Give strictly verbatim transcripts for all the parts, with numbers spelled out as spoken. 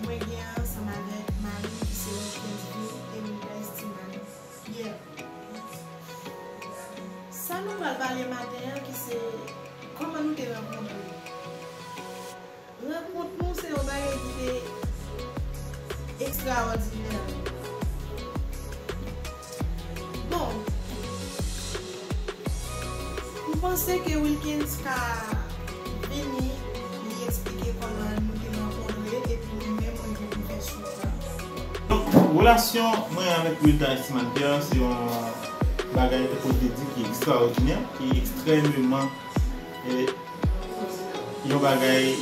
Mwen gen ansanm avèk mari m ki se Wilkensville e Wilda Estiman. Yeah. Sa nou pral pale maten an ki se kòman nou te rankontre. Rankont nou se yon bagay ki te ekstraòdinè. Bon, m panse ke Wilkens ka vini, li eksplike kòman nou te rankontre, epi mwen menm mwen gen pou fè swit la. Donk, relasyon mwen avèk Wilda Estiman Pierre se yon bagay, tankou w te di, ki ekstraòdinè, ki ekstrèmeman e yon bagay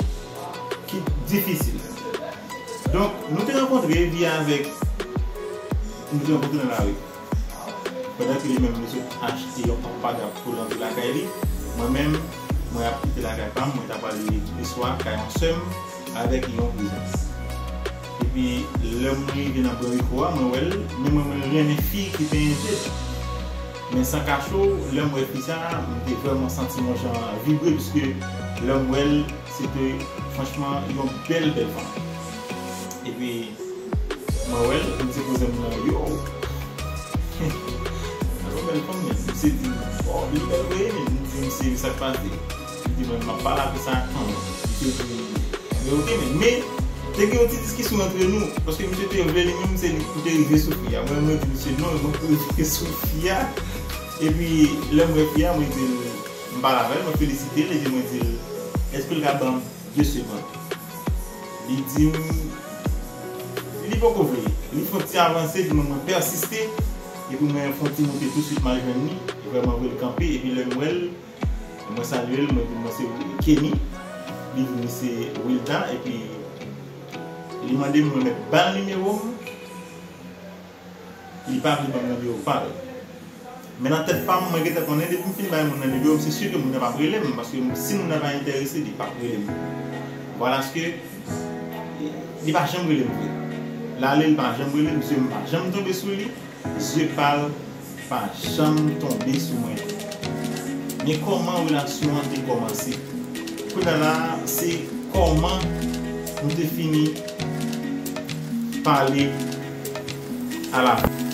ki difisil. Donk, nou te rankontre via avèk, nou te rankontre nan lari. Pandan ke li menm, li sot achte yon pampadap pou l antre lakay li, mwen menm, mwen ap kite lakay pa m, mwen ta prale leswa kay yon sè m avèk yon kouzin. Epi, lè mwen rive nan pran mikwo a, mwen wè l, men mwen, mwen renmen fi ki penyen je l. Men san kache w, lè m wè fi sa, m te vrèman santi m yon jan vibre, piske lè m wè l, se te franchman yon bèl, bèl fanm. Epi, mwen wè l, m di kouzen m nan, yo, sa yon bèl fanm, men misye di, oh, li bèl vre, men m di misye, sa k pase? Li di mwen, m ap pale avè sa ak fanm. Misye di, men ok, men, men, te gen yon ti diskisyon antre nou, paske misye te vle li menm, se li pou te rive sou fi a. Mwen, mwen di misye, non, mwen pou rive sou fi a. Epi, lè m wè fi a, mwen di l, m pale avè l, mwen felisite l, epi mwen di l, èske l ka ban m de segonn? Li di m, li poko vle. Li fè yon ti avanse, epi mwen, mwen pèsiste, epi mwen fè yon ti moute touswit, m al jwenn li, vrèman vre l kanpe, epi lè m wè l, mwen salye l, mwen di l mwen se Kenny, li di m li se Wilda, epi li mande m mwen mèt ba l nimewo m, li pa vle ban m nimewo pa l. Men nan tèt pa m, mwen gentan konnen depi m fin bay moun nan nimewo m, se si ke moun nan p ap rele m, paske si moun nan pa enterese, li p ap rele m. Vwalaske li pa janm rele m vre. L ale, li pa janm rele m, zye m pa janm tonbe sou li. Zye pa l pa janm tonbe sou mwen tou. Men kòman relasyon an te kòmanse? Kounye a la, se kòman nou te fini pale alafen.